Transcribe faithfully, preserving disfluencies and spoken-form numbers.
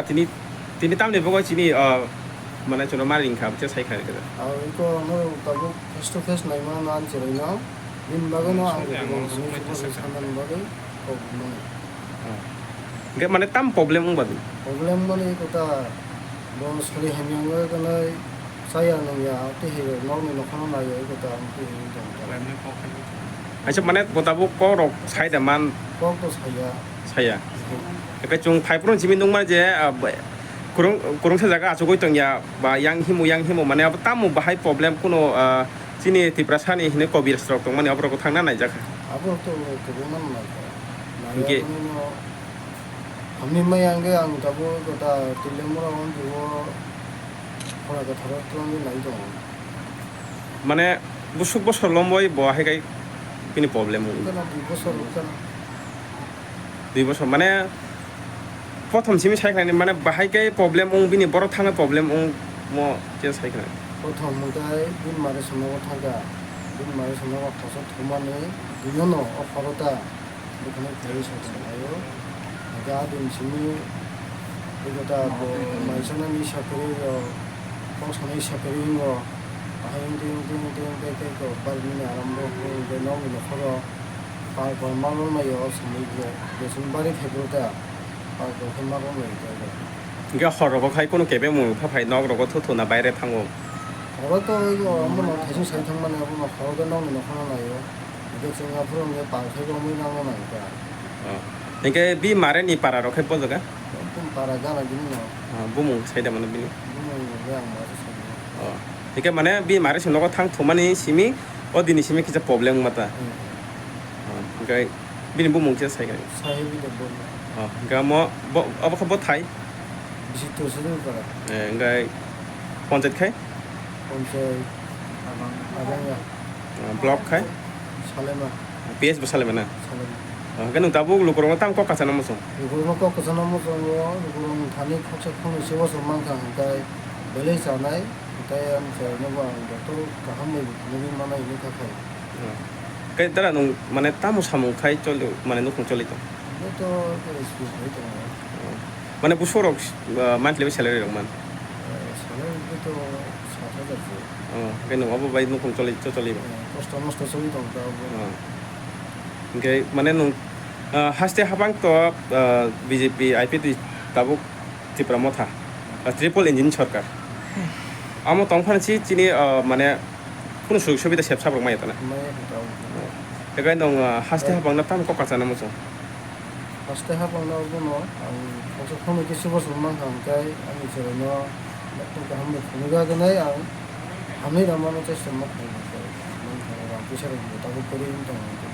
Tini, tini tamni bagwi chini, ah, mane chwngno ma ring kha, bwswk sai kha khe. Ah, iko ano tabuk face to face naima nan chwraino. Bini bagwino ang sanani bagwi kok mano. Ah. Hwnkhe mane tam problem wng ba bini? Problem mani kota bo sari hamya wngwi kanai chaya nungya, tei hai nokni nokhorno naiya, iko ta ang tei hai wngtong ta. Aisa mane bo tabuk kok rok sai da man? Kok to saya. Saya. Mhm. Eke chwng phai phuru simi nukmani je, ah, ba, kwrwng, kwrwngsa jaga achugwi tongya, ba yang himo, yang himo, mane abo tamo bahai problem kuno, ah, chini Tiprasani hwnwi kobiraj rok tongmani aborok thangna naijak kha. Abo to kwbangma nai kha. Hwnkhe naiya tongwino hamni maya hwnkhe ang tabuk kota Tiliamura o phora kwtharo twlangwi nai tongo. Mane busuk bosor lomboi bo hai kai bini problem wng. Kana dui bosor kana. Dui bosor mane prothom simi sai khlaini mane bahai kai problem wng bini borok thangwi problem wng mo je sai khlai. Prothom hwnkhe bini mare swngo thangkha. Bini mare swngo koso thumani binono o khorota. Bukhano khlaiwi soksa khlaio. Hwnkhe a din simi eko ta bo mai sanani sakri rok, kok sanai sakri wngo. Ahai wngtwi, wngtwi, wngtwi, wngtwi, tei ko bari nini aram bo hwnwi hwnkhe nokni nokhoro pal pal ma rwnglaio o samwi je. Je chwng bari phaiphuru ta pal pal khe ma rwnglaio tei ko. Hwnkhe hor rogo khai kunu kebengmung pha phai nok rogo thu thu na baire thango. Horo to eko omono thaising sai thangmani omono horo khe nokni nokhorno naio. Hwnkhe chwng aphuru hwnkhe pal khai romwi nangma nangkha. Oh. Hwnkhe bi mare ni para rok khai bo jaga? Ekdom para gana gini no. Ah, bumung sai da mano bini? Bumung hwnkhe ang ma se sai. Oh. Hwnkhe mane bi mare se nogo thang thumani simi o dini simi kisa problem wngma ta. Hmm. Oh, hwnkhe bini bumung kisa sai kha. Sai bi de bo. Oh, hwnkhe amo bo, obo khe bo thai? Bisi to se para. Eh, hwnkhe ponchayat khai? Ponchayat abang, abang ya. Ah, block khai? Salema. P S bo Salema na? Salema. Ah, hwnkhe nwng tabuk lukurokno tamo kok kachana muchung? Lukurokno kok kachana muchungo, lukurok thani khoksa khoknwi se bosor mankha hwnkhe belai chanai, hwnkhe ang chwraino bo ang doctor kaham bai phunugwi manai hwnwi kha khai. Ah. Khe dara nwng mane tamo samung khai choli, mane nukhung choli tong? Hwnkhe to speed hai tongo. Ah. Mane busorok, ah, monthly salary rok man? Eh, salary hwnkhe to sat hajar se. Oh, hwnkhe nwng obo bai nukhung choli, cho-, choli ba? Eh, kosto mosto choli tong ta obo. Oh. Hwnkhe mane nwng, ah, haste habang to, ah, B J P I P T tabuk Tipra Motha, ah, triple engine sorkar. Amo tong phano si chini, ah, mane kunu sujog subida sep sap rok maya tana? Maya khe ta obo. Oh. Hwnkhe nwng, ah, haste habang no tamo kok kachana muchung? Haste habangno bono ang khoksa khoknwi khe chubachu mankha, hwnkhe ani chwraino doctor kaham bai phunukya hwnwi ang hamwi rwmano chesta ma khlainai khe, mankha rang puisa rok bo tabuk kwrwi wng tongo, hwnkhe